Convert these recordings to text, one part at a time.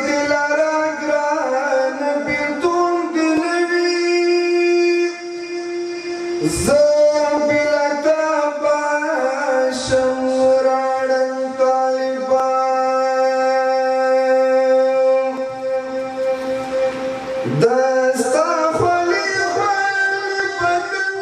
دې لره ګران بېلتون دې نه وي، زه بې له تا به شم راړن طالبان. د ستا خولې خولې بدن.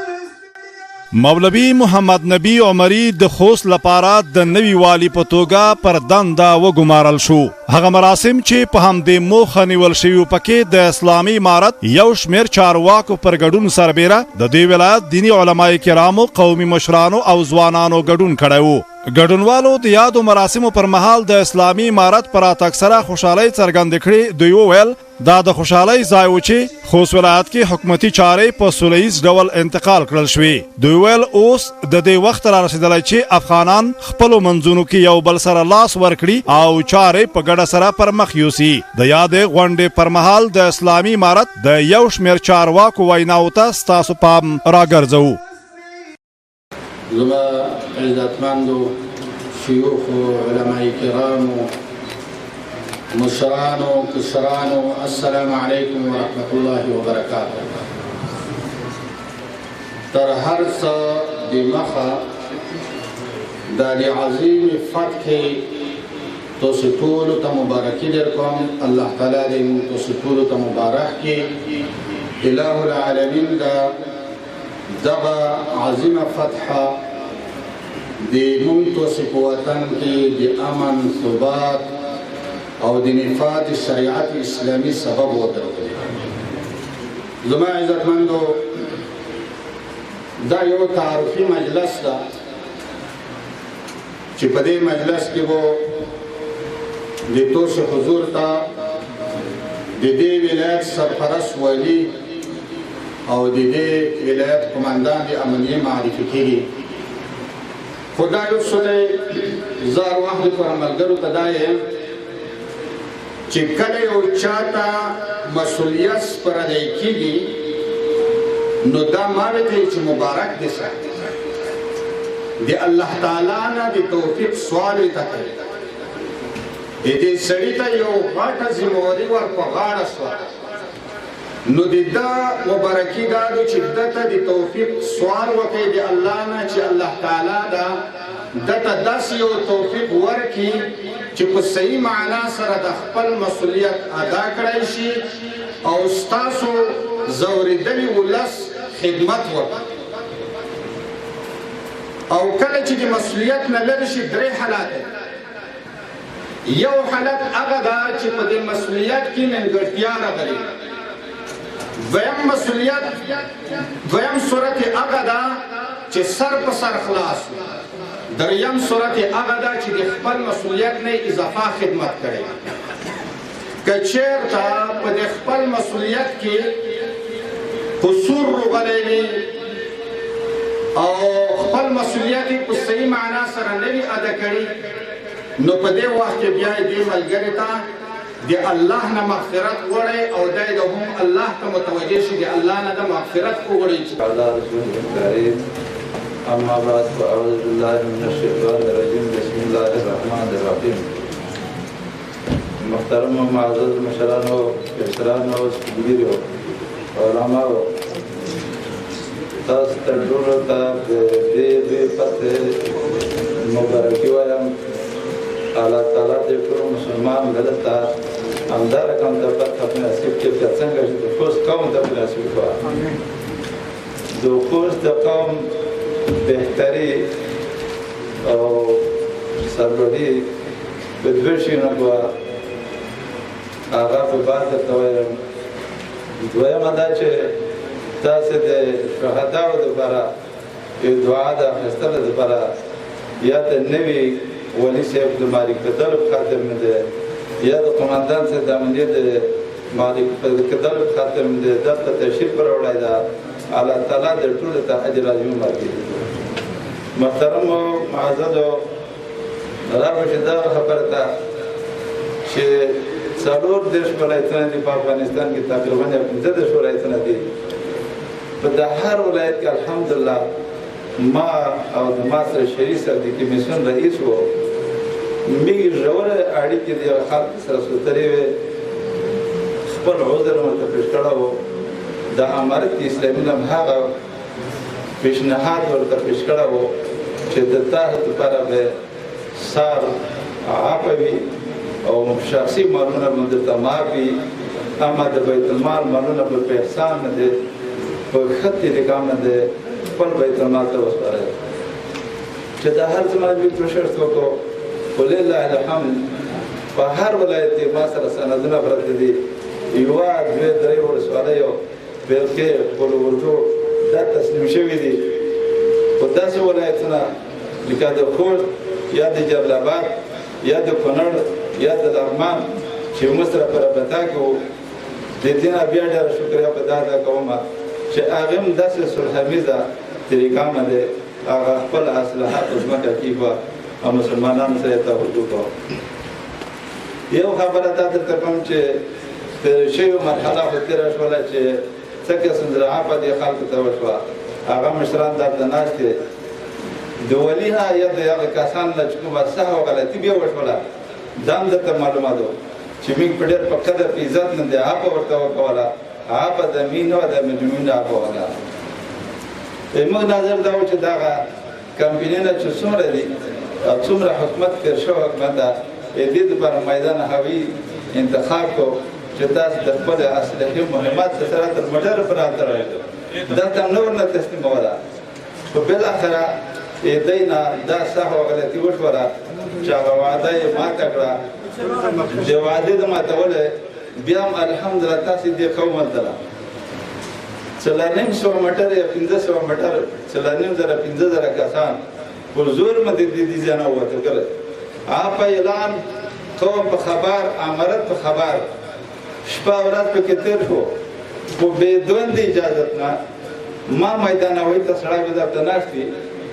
مولوي محمد نبي عمري د خوست لپاره د نوي والي په توګه پر دنده وګمارل شو. هغه مراسم چې په همدې موخه نیول شوي وو، پکې د اسلامي امارت یو شمېر چارواکو پر ګډون سربېره د دې ولایت دیني علماء کرامو، قومي مشرانو او ځوانانو ګډون کړی وو. ګډونوالو د یادو مراسمو پر مهال د اسلامي امارت پر راتګ سره خوشحالۍ څرګندې کړې. دوی وویل، دا د خوشحالۍ ځای و چې خوست ولایت کې حکومتي چارې په سوله ییز ډول انتقال کړل شوې. دوی ویل، اوس د دې وخت را رسېدلی چې افغانان خپلو منځونو کې یو بل سره لاس ورکړي او چارې په ګډه سره پر مخ یوسي. د یادې غونډې پر مهال د اسلامي امارت د یو شمېر چارواکو ویناوو ته ستاسو پام راګرځوو. زما عزتمندو شیوخو، علماء کرامو، مشرانو، کشرانو، السلام علیکم ورحمت الله وبرکاته. تر هر څه د مخه د دې عظیم فتح تاسو ټولو ته مبارکي درکوم. الله تعالی دې موږ تاسو ټولو ته مبارک کړي. اله العالمین دا دغه عظیمه فتح د مونږ تاسو په وطن کې د امن، ثبات او د نفاذ شریعت اسلامي سبب وګرځي. زما عزتمندو، دا یو تعارفي مجلس ده چې په دې مجلس کې وو د تاسو حضور ته د دې ولایت سرپرست والي او د دې ولایت قومندان د امنیې معرفي کېږي. خو دا یو څه دی، زه هر وخت لپاره ملګرو ته دا یم چې کله یو چاته مسؤلیت سپارلی کېږي، نو دا ما ویل چې مبارک دې شه، د الله تعالی نه د توفیق سوال ورته کوي. د دې سړي ته یو غټه ذمهواري ور په غاړه شوه، نو د ده مبارکي دا ده چې ده ته د توفیق سوال وکړي د الله نه، چې الله تعالی دا ده ته داسې یو توفیق ورکړي چې په صحیح معنا سره د خپل مسؤلیت ادا کړای شي او ستاسو ځورېدلي ولس خدمت وکړي. او کله چې د مسؤلیت نه لرې شي، درې حالات. یو حالت هغه ده چې په دې مسؤلیت کې نیمګړتیا راغلې. دویم مسؤلیت، دویم صورت هغه ده چې سر په سر خلاص. دریم صورت هغه ده چې د خپل مسؤلیت نه اضافه خدمت کړي. که چیرته په د خپل مسؤلیت کې قصور راغلی وي او خپل مسؤلیت په صحیح معنا سره نه وي ادا کړی، نو په دې وخت کې بیا دې ملګري ته د الله نه مغفرت غواړي او دی د هم الله ته متوجه شي، د الله نه د مغفرت وغواړي. على رسوله الكريم، أما بعد، فأعوذ بالله من الشيطان الرجيم، بسم الله الرحمن الرحيم. محترم معزز مشرانو، کشرانو، سپین علماو، تاسو ته ټولو ته د دې لوی فتح مبارکي وایم. الله تعالی دې ټول مسلمان ملت ته همدا رقم د فتح په نصیب کړي چې څنګه چې د خوست قوم ته په نصیب شوه. د خوست د قوم بهتري او سرلوړي په دوه شیونو کې، هغه په بعد درته وایم. دویمه دا چې تاسې د شهداو دپاره یو دعا د اخیستلو دپاره یا د نوي ولي صاحب د معرفي کېدلو په خاطر مې دی، یا د قومندان صاحب د امنیت د معرفي کېدلو په خاطر مې دی دلته تشریف راوړی ده. الله تعالی د ټولو ته اجر عظیم ورکړي. محترمو معززو، راغو چې دغه خبره ته چې 34 ولایتونه دي په افغانستان کې، تقریبا یا 35 ولایتونه دي، په د هر ولایت کې الحمدلله ما او د ما سره شریک صاحب د کمیسیون رئیس وو. موږ ژوره اړیکې د خلک سره سوتلې وې، خپل عذر ورته پېښ کړی و. د امارت اسلامي نه هغه پیشنهاد ورته پېښ کړی و چې د تاسو لپاره به سار عفو وي او شخصي مالونه به درته معاف وي، اما د بیت المال مالونه به په احسان نه دی، په ښه طریقه باندې خپل بیت المال ته وسپارئ. چې د هر څه باندې کوشش وکړو، ولله الحمد په هر ولایت کې ما سره سندونه پراته دي. یوه دوې درې ولسوالۍ او بلکې قول اردو دا تسلیم شوي دي، خو داسې ولایتونه لکه د خوست یا د جلال آباد یا د کونړ یا د لغمان چې موږ سره په رابطه کې وو، د دې نه بیا ډېره شکریه په دا ادا کوم چې هغه هم داسې صلحامیزه طریقه باندې هغه خپل اسلحه په ځمکه کېښوه او مسلمانانو سره یې توجه وکړه. یو خبره دا درته کوم چې تېره شوې مرحله خو تېره شوله چې څه قسم زراعه په دې خلکو ته وشوه. هغه مشران دلته ناست دي، د ولي نه یا د هغه کسان نه چې کومه سهو غلطي بیا وشوله، دا هم درته معلومه ده چې موږ په ډېر په قدر په عزت باندې عفوه ورته وکوله. عفوه د مینې او د مجرمینو عفوه وکړه. موږ نظر دا و چې دغه کمپنیونه چې څومره دي او څومره حکومت تېر شوی حکومت ده، دې دپاره میدان هوایي انتخاب کړو چې تاسو د خپل اسلحې مهمات سره تر موټر پورې هلته راغلو، دلته هم نه ورنه تسلیموله. خو بالاخره دی نه دا سهو غلطي وشوله چې هغه وعده یې ماته کړه. د وعدې د ماتولو بیا هم الحمدلله تاسې دې قوم هلته 450 موټر یا 500 موټر، 4,500 5,000 کسان په زور باندې د دې ځای نه ووتل. کله هغه اعلان، قوم په خبر، امارت په خبر، شپه ورځ پکې تېر شو، خو بې دوندې اجازت نه ما میدان هوایي ته سړی به درته ناست وي،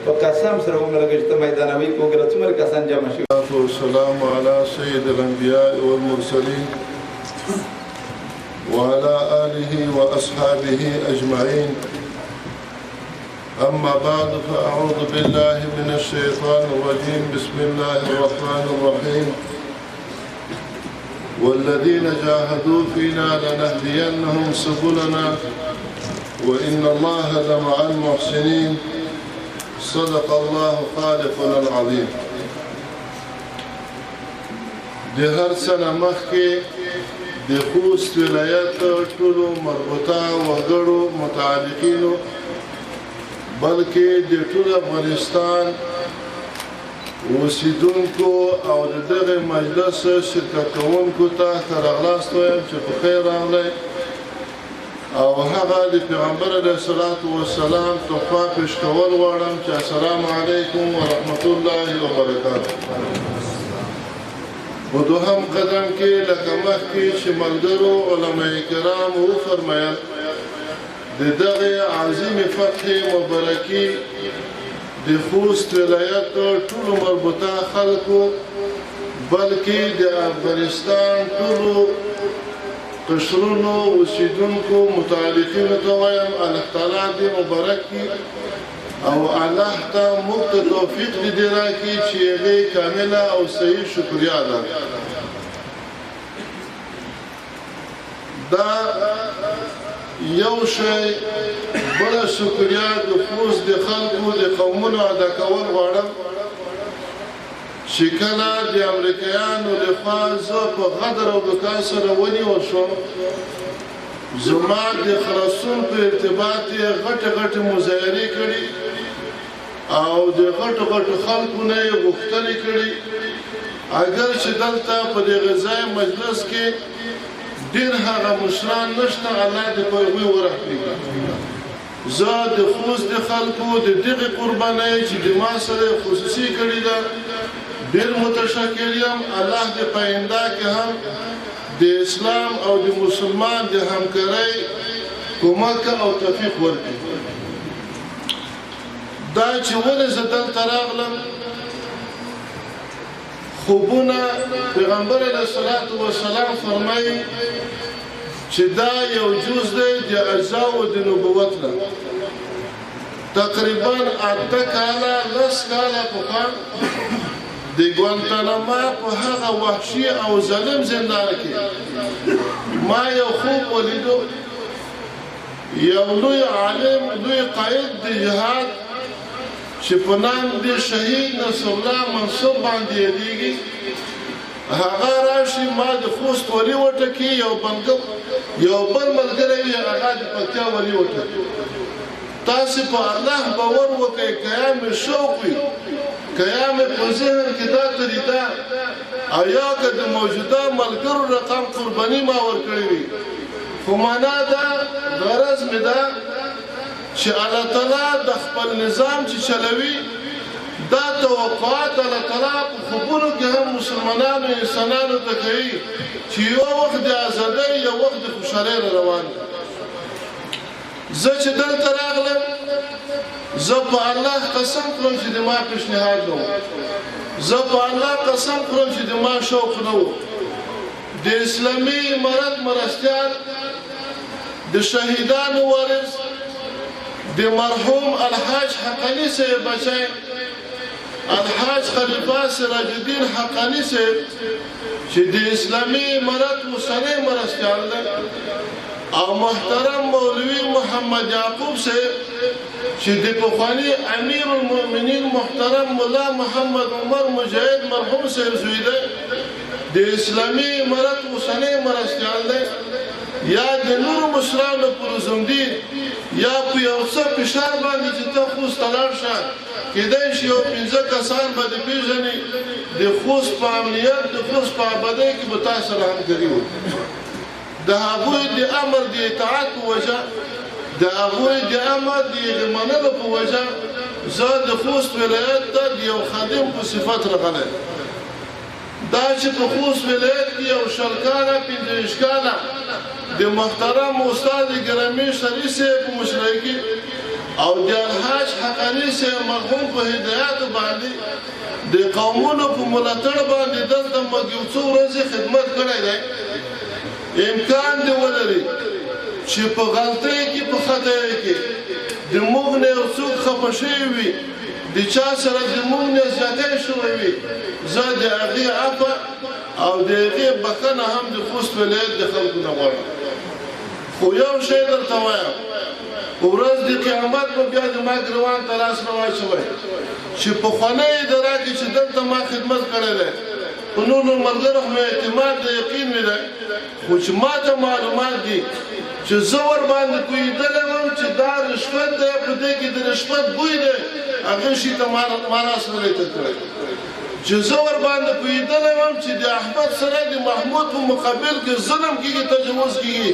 په قسم سره وملګه چې ته میدان هوایي کې وګوره څومره کسان جمع شوي. والسلام على سيد الأنبياء والمرسلين وعلى آله وأصحابه أجمعين. أما بعد، فأعوذ بالله من الشيطان الرجيم. بسم الله الرحمن الرحيم. والذين جاهدوا فينا لنهدينهم سبلنا وإن الله لمع المحسنين. صدق الله خالقنا العظيم. د هر څه نه مخکې د خوست ولایت ټولو مربوطه وګړو متعلقینو، بلکې د ټول افغانستان اوسیدونکو او د دغه مجلس شرکت کوونکو ته ښه راغلاست وایم چې په خیر راغلی او هغه د پیغمبر علیه الصلاة والسلام تحفه پیش کول غواړم چې السلام علیکم ورحمت الله وبرکاته. په دوهم قدم کې لکه مخکې چې ملګرو علماء کرام وفرمیل، د دغې عظیمې فتحې مبارکي د خوست ولایت ټولو مربوطه خلکو، بلکې د افغانستان ټولو قشرونو اوسیدونکو متعلقینو ته وایم، الله تعالی دې مبارک کړي او الله ته موږ ته توفیق دې راکړي چې هغې کامله او صحیح شکریه ادا کړي. دا یو شی. بله شکریه د خوست د خلکو د قومونو ادا کول غواړم چې کله د امریکایانو لخوا زه په غدر او دوکان سره ونیول شوم، زما د خلاصون په ارتباط یې غټې غټې مظاهرې کړي او د غټو غټو خلکو نه یې غوښتنې کړي. اګر چې دلته په دغه ځای مجلس کې ډېر هغه مشران نشته، الله دې په هغوی ورحمېږي. زه د خوست د خلکو د دغې قربانۍ چې د ما سره یې خصوصي کړې ده ډېر متشکر یم. الله دې په آینده کې هم د اسلام او د مسلمان د همکارۍ کمک او توفیق ورکړي. دا چې ولې زه دلته راغلم، خوبونه پیغمبر علیه الصلاة والسلام فرمایي چې دا یو جز دی د اجزاو د نبوت نه. تقریبا 8 کاله 10 کاله پخوا د د ګوانتاناما په هغه وحشي او ظالم زندان کې ما یو خوب ولیدو. یو لوی عالم، لوی قائد د جهاد چې په نام د شهید نصرالله منصور باندې یادېږي، هغه راشي ما د خوست ولي وټکي، یو بل ملګری وي هغه د پکتیا ولي وټکي. تاسې په الله باور وکړئ، که یا مې شوق وي، که یا مې په ذهن کې دا طریقه او یا که د موجوده ملګرو رقم قرباني ما ورکړې وي، خو معنا دا غرض مې دا چې الله تعالی د خپل نظام چې چلوي دا توقعات الله تعالی په خوبونو کې هم مسلمانانو انسانانو ته کوي چې یو وخت د ازادۍ، یو وخت د خوشحالۍ را روان دی. زه چې دلته راغلم، زه په الله قسم خورم چې د ما پیشنهاد نه و، زه په الله قسم خورم چې د ما شوق نه و. د اسلامي امارت مرستیال، د شهیدانو وارث، د مرحوم الحاج حقاني صاحب بچی الحاج خلیفه سراج الدین حقاني صاحب چې د اسلامي امارت اوسنی مرستیال دی، او محترم مولوي محمد یعقوب صاحب چې د پخواني امیر المؤمنین محترم ملا محمد عمر مجاهد مرحوم صاحب زوی دی، د اسلامي امارت اوسنی مرستیال دی، یا د نورو مشرانو په لزوم دي، یا په یو څه فشار باندې چې ته خوست ته لاړ شه، کېدای شي یو 5 کسان به دې پېژني، د خوست په امنیت، د خوست په آبادۍ کې به تا سره همکاري وکړي. د هغوی د امر د اطاعت په وجه، د هغوی د امر د هغې منلو په وجه زه د خوست ولایت ته د یو خادم په صفت راغلی. دا چې په خوست ولایت کې یو 20 کاله 25 کاله د محترم استاد ګرامي شریف صاحب په مشرۍ کې او د الحاج حقاني صاحب مرحوم په هدایاتو باندې د قومونو په ملاتړ باندې دلته موږ یو څو ورځې خدمت کړی دی، امکان دې ولري چې په غلطۍ کې، په خطایۍ کې د موږ نه یو څوک خفه شوی وي، د چا سره د موږ نه زیاتی شوی وي، زه د هغې عفوه او د هغې بښنه هم د خوست ولایت د خلکو نه غواړم. خو یو شی درته وایم، په ورځ د قیامت به بیا د ما ګریوان ته لاس نه واچوئ چې پخوانۍ اداره کې چې دلته ما خدمت کړی دی، په نورو ملګرو مې اعتماد دی، یقین مې دی، خو چې ما ته معلومات دي چې زه ورباندې پوهېدلی وم چې دا رشوت دی، په دې کې د رشوت بوی دی، هغې شي ته ما لاس نه دی تېر کړی. چې زه ورباندې پوهېدلی وم چې د احمد سره د محمود په مقابل کې ظلم کېږي، تجاوز کېږي،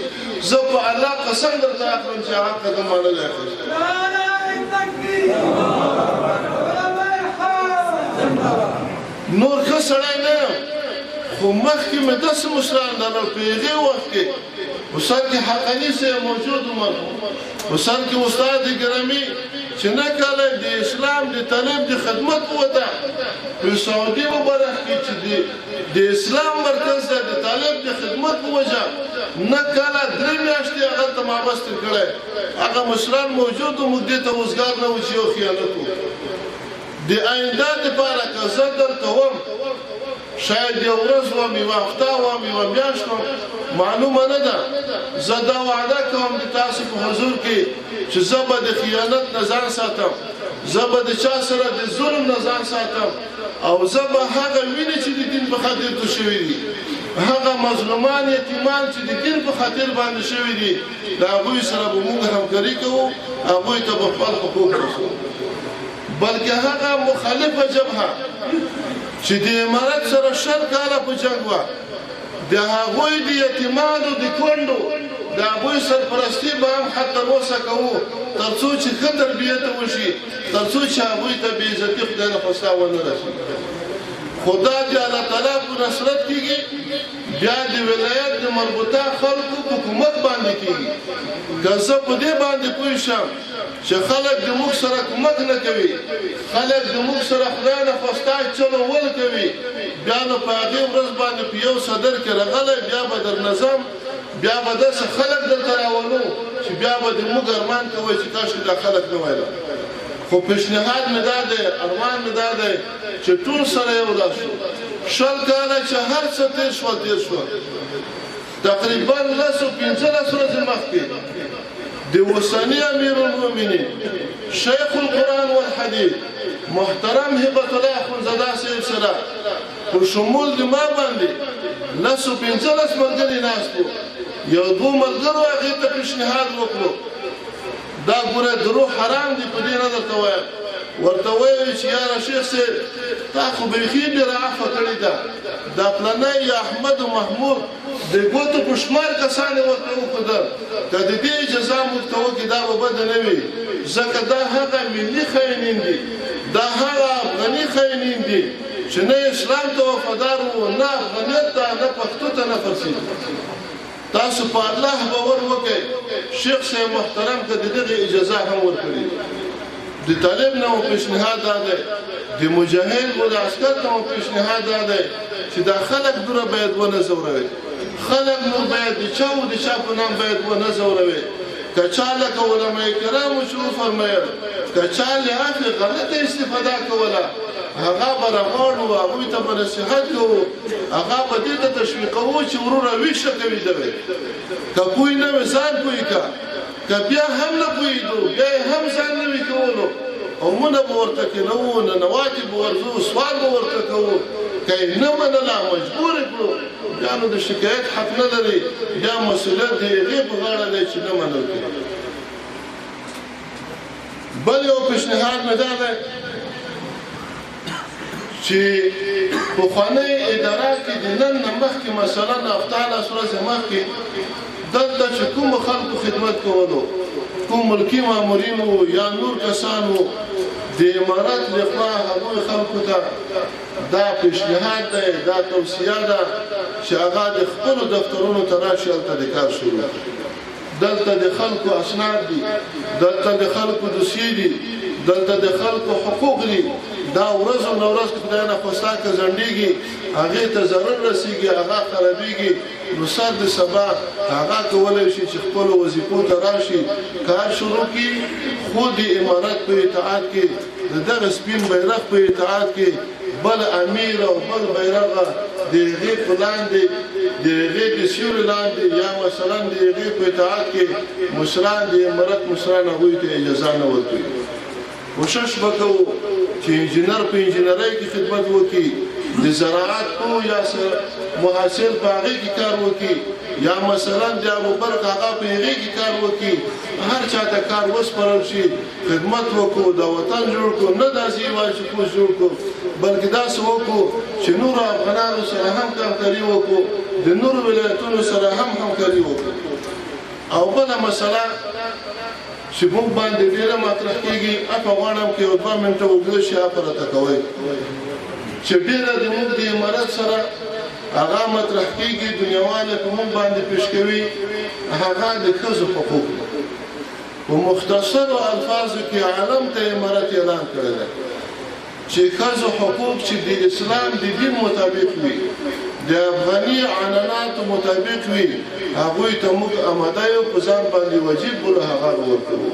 زه په الله قسم درته اخلم چې هغه قدم ما نه دی اخیستی. نور ښه سړی نه یم، خو مخکې مې داسې مشران لرل. په هغې وخت کې په سر کې حقاني صاحب موجود و مرحوم، په سر کې استاد ګرامي چې نه کله د اسلام د طالب د خدمت ووته په سعودي مبارک کې چې د اسلام مرکز دی، د طالب د خدمت په وجه نه کله 3 میاشتې هغه ته محبس تېر کړی. هغه مشران موجود وو، موږ دې ته وزګار نه وو چې یو خیانت وکړو. د آینده دپاره که زه دلته وم، شاید یو ورځ وم، یوه هفته وم، یوه میاشت وم، معلومه نه ده، زه دا وعده کوم د تاسو په حضور کې چې زه به د خیانت نه ځان ساتم، زه به د چا سره د ظلم نه ځان ساتم، او زه به هغه وینې چې د دین په خاطر تو شوي دي، هغه مظلومان یتیمان چې د دین په خاطر باندې شوي دي، د هغوی سره به موږ همکاري کوو، هغوی ته به خپل حقوق رسوو. بلکې هغه مخالفه جبهه چې د امارت سره 20 کاله په جنګ وه، د هغوی د یتیمانو د کونډو د هغوی سرپرستي به هم حتی تر اوسه کوو، تر څو چې ښه تربیت وشي، تر څو چې هغوی ته بې عزتي خدای نه خواسته ونه رسي. خو دا د الله تعالی په نصرت کېږي، بیا د ولایت د مربوطه خلکو په کومک باندې کېږي. که زه په دې باندې پوه شم چې خلک د موږ سره کومک نه کوي، خلک د موږ سره خدای نه خواسته چلو ول کوي، بیا نو په هغې ورځ باندې په یو صدر کې راغلی، بیا به در نظم، بیا به داسې خلک درته راولو چې بیا به د موږ ارمان کوئ چې کاشکې دا خلک نه وای راغلي. خو پیشنهاد مې دا دی، ارمان مې دا دی چې ټول سره یو لاس شو. 20 کاله چې هر څه تېر شول تېر شول، تقریبا 10 او 15 ورځې مخکې د اوسني امیر المؤمنین شیخ القرآن والحدیث محترم هبت الله اخوندزاده صاحب سره په شمول د ما باندې 10 او 15 ملګري ناست وو. یو دوه ملګرو هغې ته پیشنهاد وکړو، دا ګوره دروغ حرام دي، په دې نه درته وایم. ورته ویې چې یاره شیخ صاحب تا خو بیخي ډېره عفوه کړې ده، دا پلانی یا احمد او محمود د ګوتو په شمار کسان یې ورته وښودل، که د دې اجازه موږ ته وکړي دا به بده نه وي، ځکه دا هغه ملي خاینین دي، دا هغه افغاني خاینین دي چې نه اسلام ته وفادار وو، نه افغانیت ته، نه پښتو ته، نه فارسي ته. تاسو په الله باور وکړئ، شیخ صاحب محترم که د دغې اجازه هم ورکړي. د طالب نه مو پیشنهاد دا دی، د مجاهد و د عسکر ته مو پیشنهاد دا دی چې دا خلک دومره باید ونه ځوروي، خلک نور باید د چا و د چا په نام باید ونه ځوروي. که چا لکه علماء کرامو چې وفرمیل، که چا له عفوې غلطه استفاده کوله، هغه به راغواړو، هغوی ته به نصیحت کوو، هغه به دې ته تشویقوو چې وروره ویښه کوي دوی. که پوه نه وي ځان پوه که، که بیا هم نه پوهېدو، بیا یې هم ځان نه وي کولو، او مونږ به ورته کښېنوو، ننواتې به ورځو، سوال به ورته کوو. که یې نه منله مجبور یې کړو، بیا نو د شکایت حق نه لري، بیا مسؤلیت د هغې په غاړه دی چې نه منل کوي. بل یو پیشنهاد مې دا دی چې پخوانۍ اداره کې د نن نه مخکې مثلا هفته 10 ورځې مخکې دلته چې کومو خلکو خدمت کولو، کوم ملکي مامورین وو یا نور کسان وو، د امارت لخوا هغوی خلکو ته دا پیشنهاد دی، دا توصیه ده چې هغه د خپلو دفترونو ته راشي، هلته د کار شروع کړي. دلته د خلکو اسناد دي، دلته د خلکو دوسیې دي، دلته د خلکو حقوق دي. دا ورځ او نه ورځ خدای نه خوستا که ځنډېږي، هغې ته ضرر رسېږي، هغه خرابېږي. نو سر د سبا هغه کولی شي چې خپلو وظیفو ته راشي، کار شروع کړي، خو د امارت په اطاعت کې، د دغه سپین بیرغ په اطاعت کې، بل امیر او بل بیرغ د هغې په لاندې، د هغې د سیوري لاندې، یا مثلا د هغې په اطاعت کې مشران، د امارت مشران هغوی ته اجازه نه ورکوي. کوشش به کوو چې انجینر په انجینرۍ کې خدمت وکړي، د زراعت پوه یا محصل په هغې کې کار وکړي، یا مثلا د ابوبرق هغه په هغې کې کار وکړي. هر چا ته کار وسپارل شي، خدمت وکړو، د وطن جوړ کړو، نه داسې یوازې چې خوست جوړ کړو، بلکې داسې وکړو چې نورو افغانانو سره هم همکاري وکړو، د نورو ولایتونو سره هم همکاري وکړو. او بله مسله چې موږ باندې ډېره مطرح کېږي، اپه غواړم که یو 2 منټه اوږده شي، اپه راته کوئ، چې ډېره د موږ د امارت سره هغه مطرح کېږي، دنیاوال یې په موږ باندې پېښ کوي، هغه د ښځو حقوق دی. په مختصرو الفاظو کې عالم ته امارت اعلان کړی دی چې ښځو حقوق چې د اسلام د دین مطابق وي، د افغاني عنعناتو مطابق وي، هغوی ته موږ اماده یو، په ځان باندې واجب بولو، هغه به ورکوو.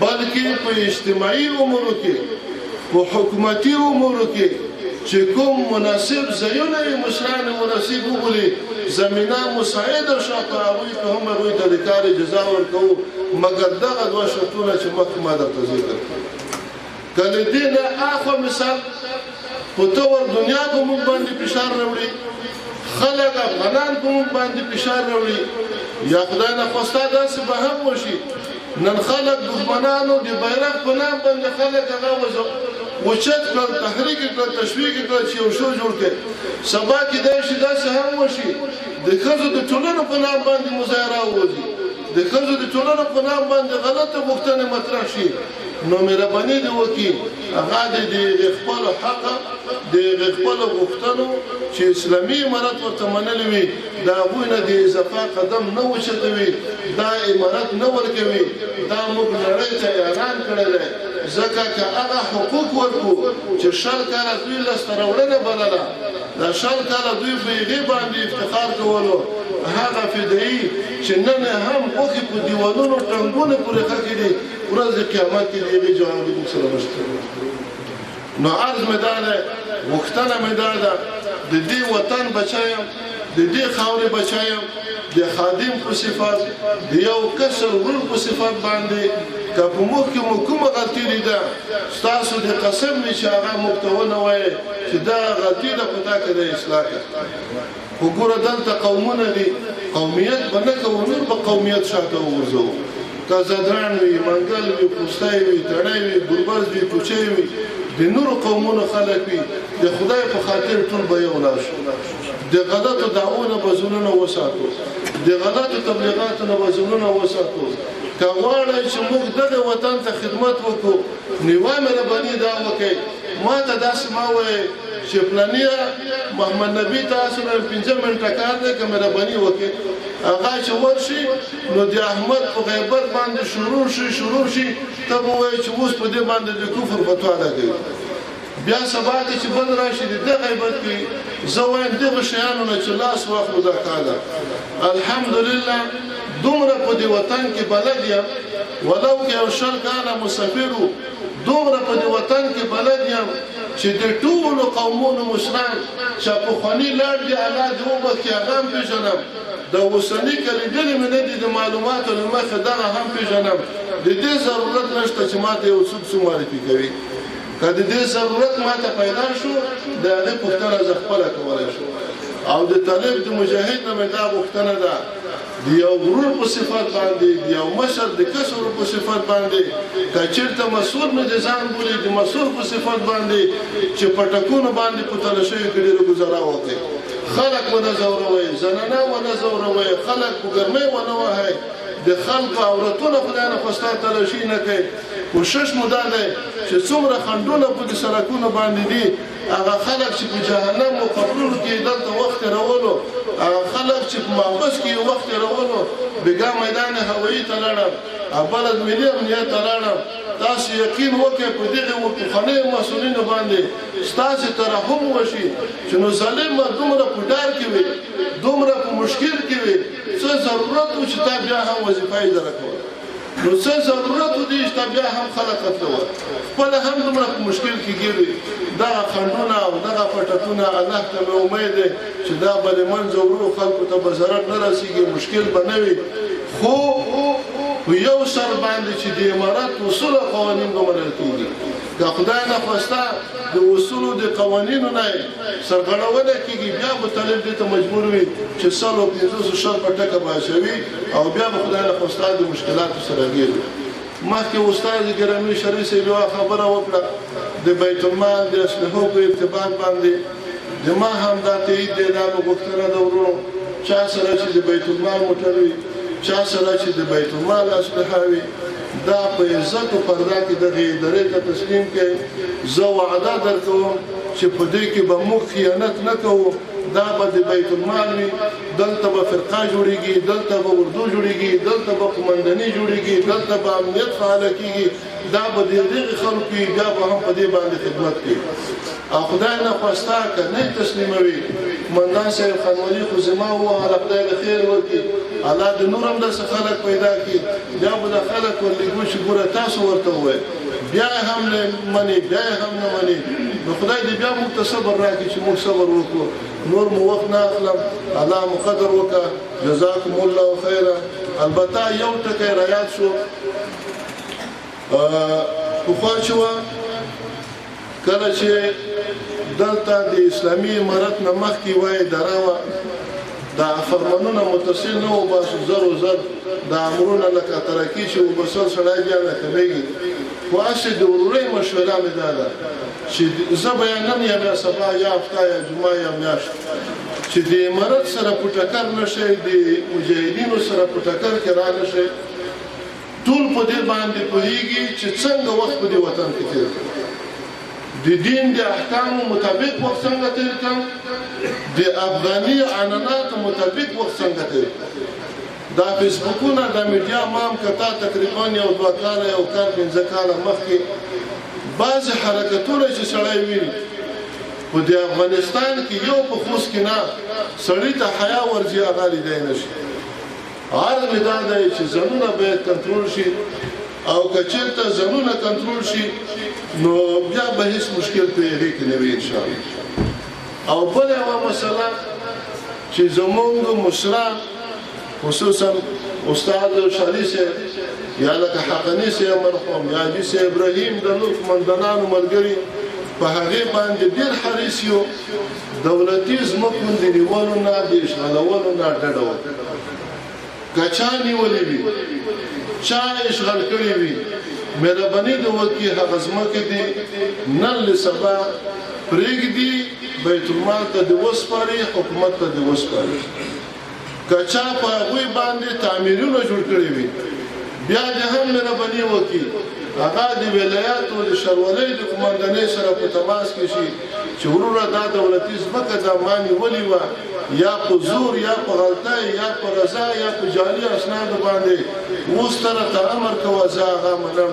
بلکې په اجتماعي امورو کې، په حکومتي امورو کې چې کوم مناسب ځایونه یې مشران مناسب وبولي، زمینه مساعده شوه، په هغوی کې هم هغوی ته د کار اجازه ورکوو. مګر دغه دوه شرطونه چې مخکې ما درته ذکر کړل، که له دې نه اخوا مثال په طور دنیا په موږ باندې فشار راوړي، خلک افغانان په موږ باندې فشار راوړي، یا خدای نخواسته داسې به هم وشي، نن خلک دښمنانو د بیرغ په نام باندې خلک هغه اوچت کړل، تحریک کړل، تشویق کړل چې یو شو جوړ کړي. سبا کېدای شي داسې هم وشي، د ښځو د ټولنو په نام باندې مظاهره ووځي، د ښځو د ټولنو په نام باندې غلطه غوښتنې مطرح شي. نو مهرباني دې وکړي، هغه دې د هغې خپلو حق، د هغې خپلو غوښتنو چې اسلامي امارت ورته منلې وي، د هغوی نه د اضافه قدم نه اوچتوي، دا امارت نه ورکوي. دا موږ نړۍ ته اعلان کړی دی، ځکه که هغه حقوق ورکړو چې 20 کاله دوی لاسته راوړنه بلله، دا 20 کاله دوی په هغې باندې افتخار کولو. هغه فدایي چې نن هم غوښې په دیوالونو ټنګونو پورې ښخې دي، ورځ د قیامت کې د هغې جواب موږ سره نشته. نو عرض مې دا دی، غوښتنه مې دا ده، د دې وطن بچی یم، د دې خاورې بچی یم، د خادم په صفت، د یو کسر ورور په صفت باندې که په موږ کې مو کومه غلطي لیده، ستاسو د قسم وي چې هغه موږ ته ونه وایې چې دا غلطي ده، په تا کې د اصلاح کړه. خو ګوره دلته قومونه دي، قومیت به نه کوو، نور به قومیت شاته وغورځوو. که ځدراڼ وي، منګل وي، خوستی وي، تڼی وي، ګربز وي، کوچی وي، د نورو قومونو خلک وي، د خدای په خاطر ټول به یو لاس شو. د غلطو دعوو نه به ځانونه وساتو، د غلطو تبلیغاتو نه به ځانونه وساتو. که غواړئ چې موږ دغه وطن ته خدمت وکړو، نو یوه مهرباني دا وکړئ، ما ته داسې مه وایئ چې فلانیه محمد نبي تاسو نه 5 منټه کار دی، که مهرباني وکړئ. هغه چې ورشي نو د احمد په غیبت باندې شروع شي، ته به وایې چې اوس په دې باندې د کفر فتوا لګوي. بیا سبا کې چې بل راشي د ده غیبت کوي. زه وایم دغه شیانو نه چې لاس واخلو دا کار ده. الحمدلله دومره په دې وطن کې بلد یم، ولو که یو 20 کاله مسافر و، دومره په دې وطن کې بلد یم چې د ټولو قومونو مشران چې پخواني لاړ دي، الله دې وبخښي، هغه هم پېژنم. د اوسني که لیدلي مې نه دي، د معلوماتو له مخې دغه هم پېژنم. د دې ضرورت نشته چې ما ته یو څوک څه معرفي کوي. که د دې ضرورت ما ته پیدا شو، د هغې پوښتنه زه خپله کولی شم. او د طالب د مجاهد نه مې دا غوښتنه ده، د یو ورور په صفت باندې، د یو مشر د کس ورور په صفت باندې، که چېرته مسؤل مې د ځان بولي، د مسؤل په صفت باندې چې په ټکونو باندې په تلاشیو کې ډېره ګزاره وکړئ. خلک ونه ځوروئ، زنانه ونه ځوروئ، خلک په ګرمۍ ونه وهئ، د خلکو عورتونه خدای نه خواسته تلاشي نه کوي. کوشش مو دا دی چې څومره خنډونه په دې سړکونو باندې دي، هغه خلک چې په جهنم او قبرونو کې دلته وخت تېرولو، هغه خلک چې په محبس کې وخت تېرولو، بېګا میدان هوایي ته لاړم، بلد ملي امنیت ته لاړم. تاسو یقین وکړئ په دغې پخوانیو مسؤلینو باندې ستاسې ترحم وشي چې نو ظالم به دومره په ډار کې وي، دومره په مشکل کې وي، څه ضرورت و چې تا بیا هم وظیفه اداره کوله، نو څه ضرورت و دی چې تا بیا هم خلک قتلول، خپله هم دومره په مشکل کې ګیر وي. دغه خنډونه او دغه پټکونه الله ته مې امید دی چې دا به له منځه وړو، خلکو ته به ضرر نه رسېږي، مشکل به نه وي. خو په یو سر باندې چې د امارت اصول او قوانین به منل کېږي، که خدای نخواسته د اصولو د قوانینو نه سرغړونه کېږي، بیا به طالب دې ته مجبور وي چې 150 20 پټکه به اچوي او بیا به خدای نخواسته د مشکلاتو سره ګیر وي. مخکې استاد ګرامي شریف صاحب یوه خبره وکړه د بیت المال د اسلحو په ارتباط باندې، د ما هم دا تایید دی، دا مې غوښتنه ده وروڼو، چا سره چې د بیت المال موټر وي، چا سره چې د بیت المال اسلحه وي، دا په عزت او پرده کې دغې ادارې ته تسلیم کړئ. زه وعده درکوم چې په دې کې به موږ خیانت نه کوو، دا به د بیت المال وي، دلته به فرقه جوړیږي، دلته به اردو جوړیږي، دلته به قومنداني جوړیږي، دلته به امنیت فعاله کیږي، دا به د دغې خلکو وي، بیا به هم په دې باندې خدمت کوي. او خدای نخواسته که نه تسلیموي، قومندان صاحب خانولي خو زما ووهله، خدای له خیر ورکړي، الله د نور هم داسې خلک پیدا کړي، بیا به دا خلک ورلېږو چې ګوره تاسو ورته ووایئ، بیا یې هم نه مني، بیا یې هم نه مني. نو خدای دې بیا موږ ته صبر راکړي چې موږ صبر وکړو. نور مو وخت نه اخلم، الله مو قدر وکړه. جزاکم الله خیرا. البته یو ټکی را یاد شو، پخوا چې وه کله چې دلته د اسلامي امارت نه مخکې یوه اداره وه، دا فرمانونه متصل نه وباسو، زر و زر دا امرونه لکه ترکي چې وبسل سړی بیا نه کمېږي. خو هسې د ورورۍ مشوره مې دا ده چې زه به یا نن یا بیا سبا یا هفته یا جمعه یا میاشت چې د امارت سره په ټکر نه شئ، د مجاهدینو سره په ټکر کې را نه شئ. ټول په دې باندې پوهېږي چې څنګه وخت په دې وطن کې تېر کړم، د دین د احکامو مطابق وخت څنګه تېر کړم، د افغاني عنعناتو مطابق وخت څنګه تېر کړم. دا فیسبوکونه دا میډیا ما هم کتا تقریبا یو 2 کاله یو کال 5 کاله مخکې بعضې حرکتونه چې سړی ویني په دې افغانستان کې یو په خوست کې نه سړي ته حیا ورځي، هغه لیدی نه شي. عرض مې دا دی چې ځانونه باید کنټرول شي، او که چېرته ځانونه کنټرول شي نو بیا به هېڅ مشکل په هغې کې نه وي انشاءالله. او بله یوه مسله چې زمونږ مشران خصوصا استاد شالي صاحب یا لکه حقاني صاحب مرحوم یا حاجي صاحب ابراهیم د نور قومندانانو ملګري په هغې باندې ډېر حریص یو، دولتي ځمکو د نیولو نه د اشغالولو نه ډډه وکړه. که چا نیولې وي، چا اشغال کړې وي، مهرباني دې وکړي هغه ځمکې دې نن له سبا پرېږدي، بیت المال ته دې وسپاري، حکومت ته دې وسپاري. که چا په هغوی باندې تعمیرونه جوړ کړي وي، بیا دې هم مهرباني وکړي هغه د ولایاتو د ښاروالۍ د قومندانۍ سره په تماس کې شي چې وروره دا دولتي ځمکه ده، ما نیولې وه، یا په زور یا په غلطۍ یا په رضا یا په جعلي اسنادو باندې، اوس ته راته امر کوه، زه هغه منم.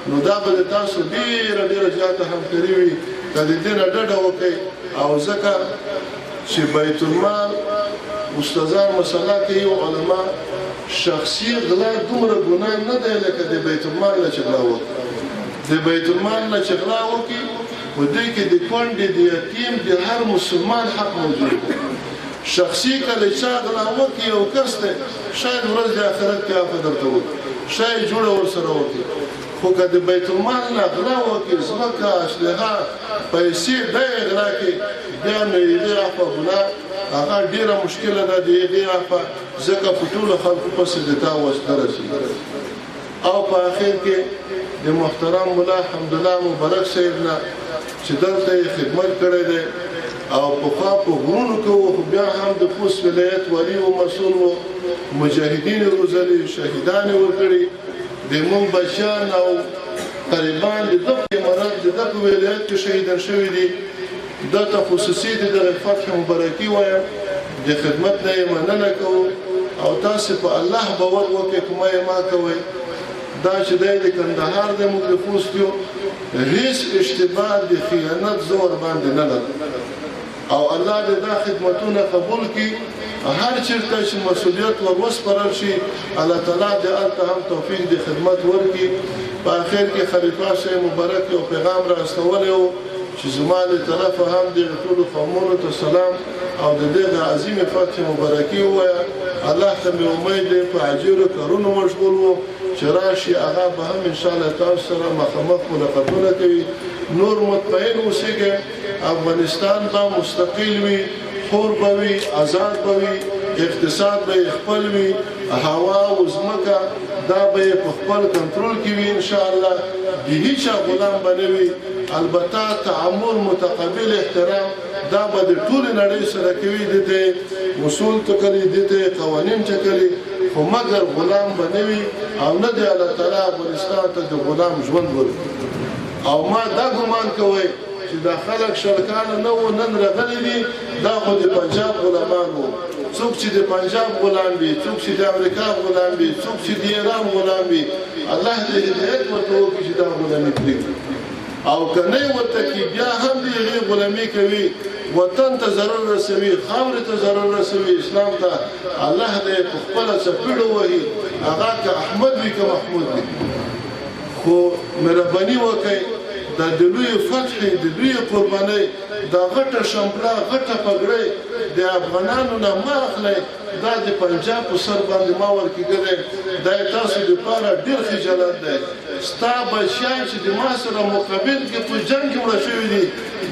نو دا به د تاسو ډېره ډېره زیاته همکاري وي که د دې نه ډډه وکړئ. او ځکه چې بیت المال استادان مسله کوي او علما، شخصي غلا دومره ګناه نه دی لکه د بیت المال نه چې غلا وکړي. د بیت المال نه چې غلا وکړي په دې کې د کونډې، د یتیم، د هر مسلمان حق موجود دی. شخصي که له چا غلا وکړي یو کس دی، شاید ورځ د آخرت کې عفو درته وکړي، شاید جوړه ورسره وکړي، خو که د بیت المال نه غلا وکړي، ځمکه، اسلحه، پیسې دا یې غلا کړي، بیا نو یې عفو ګناه هغه ډېره مشکله ده د هغې عفو، ځکه په ټولو خلکو پسې د تا وس نه رسېږي. او په اخر کې د محترم ملا حمدالله مبارک صاحب نه چې دلته یې خدمت کړی دی او پخوا په غرونو کې و، خو بیا هم د خوست ولایت والي و، مسؤل و، مجاهدین یې روزلي، شهیدان یې ورکړي. د موږ بچیان او قریبان د ده په امارت، د ده په ولایت کې شهیدان شوي دي. ده ته خصوصي د دغې فتح مبارکي وایم، د خدمت نه یې مننه کوو. او تاسې په الله باور وکړئ، په ما یې ما کوئ. دا چې دی د کندهار دی، موږ د خوست یو، هیڅ اشتباه د خیانت زه ورباندې نه لرم. او الله دې دا خدمتونه قبول کړي. هر چېرته چې مسؤلیت ور وسپارل شي، الله تعالی دې هلته هم توفیق د خدمت ورکړي. په اخر کې خلیفه صاحب مبارک یو پیغام را استولی و چې زما له طرفه هم دغې ټولو قومونو ته سلام او د دغه عظیمې فتح مبارکي ووایه. الله ته مې امید دی په عاجلو کارونو مشغول و چې راشي هغه به هم انشاءالله تاسو سره مخامخ ملاقاتونه کوي. نور مطمئن اوسېږئ، افغانستان به مستقل وي، حر به وي، آزاد به وي، اقتصاد به یې خپل وي، هوا او ځمکه دا به یې په خپل کنټرول کې وي انشاءالله، د هیچا غلام به نه وي. البته تعامل، متقابل احترام دا به د ټولې نړۍ سره کوي، د دې اصول ټکلي، د دې قوانین ټکلي، خو مګر غلام به نه وي. او نه دی الله تعالی افغانستان ته د غلام ژوند ورکړي. او ما دا ګمان کوی چې دا خلک 20 کاله نه وو نن راغلي دي، دا خو د پنجاب غلامان وو. څوک چې د پنجاب غلام وي، څوک چې د امریکا غلام وي، څوک چې د ایران غلام وي، الله دې هدایت ورته وکړي چې دا غلامي پرېږدي. او که نه یې ورته کړي، بیا هم د هغې غلامي کوي، وطن ته ضرر رسوي، خاورې ته ضرر رسوي، اسلام ته. الله دې په خپله څپېړه وهي، هغه که احمد وي که محمود وي. خو مهرباني وکړئ، دا د لویې فتحې، د لویې قربانۍ، دا غټه شمپله، غټه پګړۍ د افغانانو نه مه اخلئ. دا د پنجاب په سر باندې ما ورکېږلی، دا یې تاسو دپاره ډېر خجالت دی. ستا بچیان چې د ما سره مقابل کې په جنګ کې مړه شوي دي،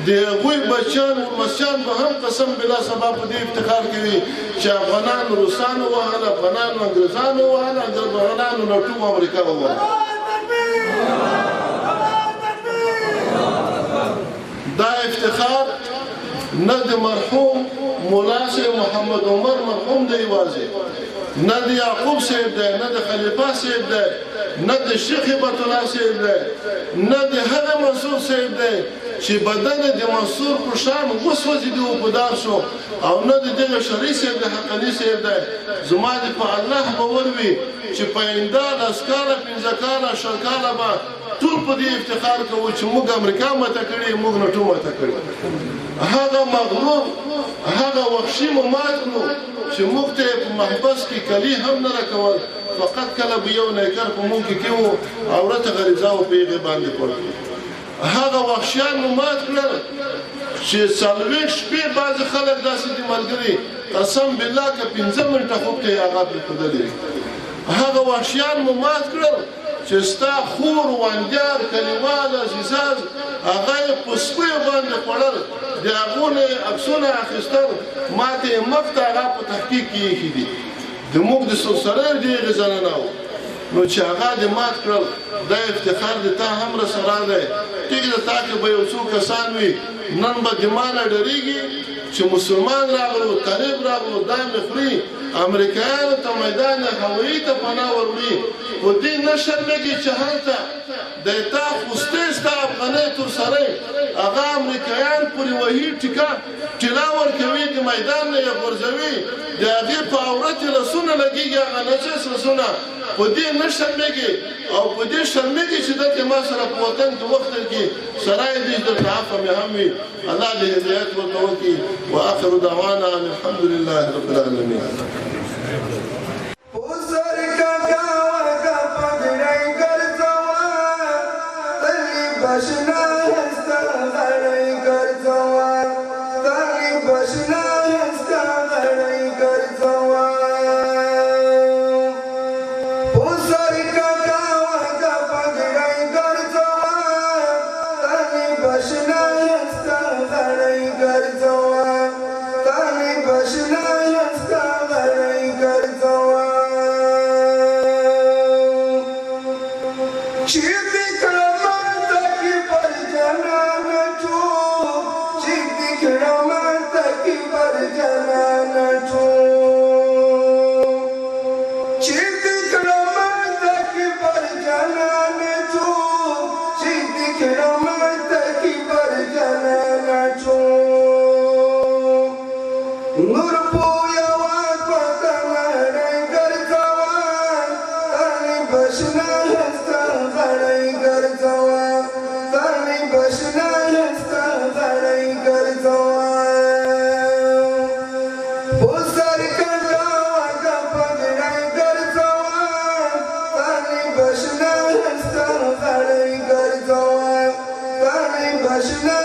د هغوی بچیان او لمسیان به هم قسم بالله سبا په دې افتخار کوي چې افغانانو روسانو وهل، افغانانو انګرېزانو وهل، افغانانو ناټو امریکا ووهل. دا افتخار نه د مرحوم مولا صاحب محمد عمر مرحوم دی یوازې، نه د یعقوب صاحب دی، نه د خلیفه صاحب دی، نه د شیخ هبت الله صاحب دی، نه د هغه منصور صاحب دی چې بدن د منصور په شان وسوځېدی او په دار شو، او نه د دغه شرعي صاحب د حقاني صاحب دی. زما دې په الله باور وي چې په آینده 10 کاله، 5 کاله، 20 کاله به ټول په دې افتخار کوو چې موږ امریکا ماته کړې، موږ نټو ماته کړې. هغه مغرور، هغه وحشي مو مات کړو چې موږ ته یې په محبس کې کلي هم نه راکول، فقط کله به یو نیکر په موږ کې کېو عورت غریزه و په هغې باندې پړ. هغه وحشیان مو مات کړل چې 40 شپې بعضې خلک داسې دي ملګري، قسم بالله که 5 منټه خوب ته یې هغه پرېښودلې. هغه وحشیان مو مات کړل چې ستا خور، واندیار، کلیوال، عزیزان هغه یې په سپیو باندې خوړل، د هغو نه یې عکسونه اخیستل، ماته یې مخ ته هغه په تحقیق کې ایښي دي. د موږ د سرسریو د هغې زنانه وو، نو چې هغه دې مات کړل، دا افتخار دې تا هم راسره دی. ټیک ده، تا کې به یو څو کسان وي نن به د ما نه ډېرېږي چې مسلمان راغلو، طالب راغلو، دا مې خوري، امریکایانو ته میدان هوایي ته پناه وروړي، خو دې نه شرمېږي چې هلته د تا خوستې ستا افغانۍ تور سرۍ هغه امریکایان پورې وهي، ټیکه ټیلا ورکوي، د میدان نه یې غورځوي، د هغې په عورت یې لاسونه لګېږي، هغه نجس لاسونه. په دې نه شرمېږي او په دې شرمېږي چې دلته ما سره په وطن کې وخت کې سرای دې درته عفوه مې هم وي. الله دې هدایت ورته وکړي. وآخر دعوانا ان الحمد لله رب العالمین. بشنا.